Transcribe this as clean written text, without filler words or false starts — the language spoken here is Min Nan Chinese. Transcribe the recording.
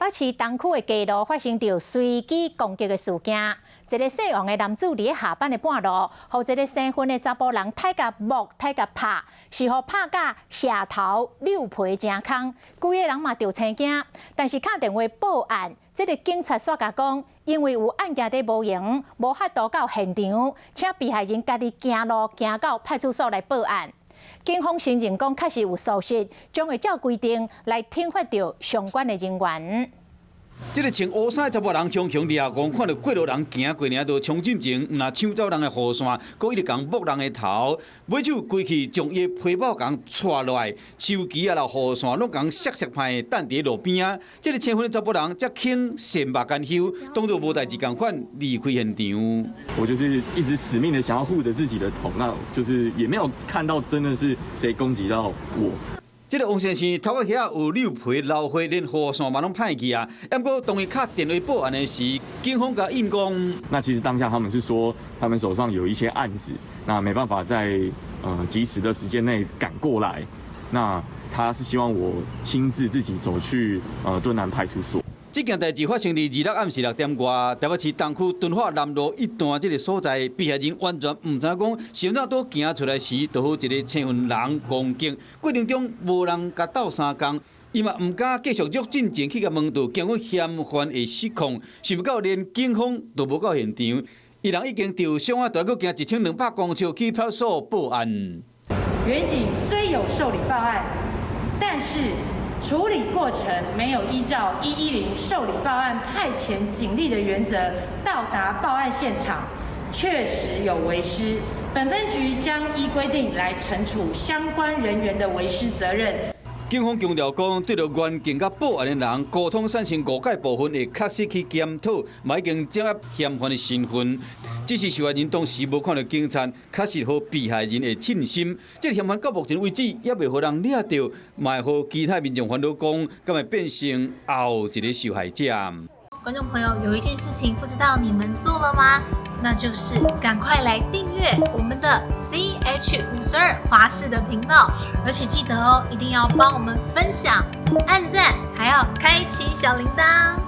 北市東區的街路發生著隨機攻擊的事件，一个姓王的男子佇咧下班的半路，予一个生份的查埔人刣共摸、刣共拍，是予拍甲額頭扭皮成空，規个人嘛著青驚。但是敲電話報案，這个警察煞共講，因為有案件佇無閒，無法度到現場，請被害人家己行路行到派出所來報案。警方承認講確實有疏失，將會照規定來懲罰著相關的人員。這个穿烏衫的查埔人雄雄掠狂，看著過路人行過爾，就衝進前，毋若搶走人的雨傘，閣一直共摸人的頭，尾手規氣將伊的皮包共掣落來，手機啊啦雨傘攏共摔摔歹，擲佇路邊仔。這个青昏的查埔人才肯善罷甘休，當作無代誌仝款離開現場。我就是一直死命的想要護著自己的頭，那就是也沒有看到真的是誰攻擊到我。這个王先生頭殼遐有扭皮流血，連雨傘嘛攏歹去啊。毋過當伊敲電話報案的時，警方共應講，那其實當下他們是說，他們手上有一些案子，那沒辦法在及時的時間內趕過來。那他是希望我親自自己走去敦南派出所。這件代誌發生佇26暗時6點外，台北市東區敦化南路一段這个所在，被害人完全毋知影講，是按怎拄行出來時，就予一个青雲人攻擊，過程中無人共鬥相共，伊嘛毋敢繼續入進前去共問著，驚講嫌犯會失控，想欲到連警方都無到現場，伊人已經受傷啊，著閣行1200公尺去派出所報案。員警雖有受理報案，但是處理過程沒有依照110受理報案派遣警力的原則到達報案現場，確實有違失。本分局將依規定來懲處相關人員的違失責任。警方強調講，對著員警佮報案的人溝通產生誤解部分，會確實去檢討，嘛已經掌握嫌犯的身份。只是受害人當時無看著警察，確實予被害人會凊心。這个嫌犯到目前為止猶未予人掠著，嘛會予其他民眾煩惱講，敢會變成後一个受害者？觀眾朋友，有一件事情不知道你們做了嗎？那就是趕快來訂閱我們的 CH52華視的頻道，而且記得哦，一定要幫我們分享、按讚，還要開啟小鈴鐺。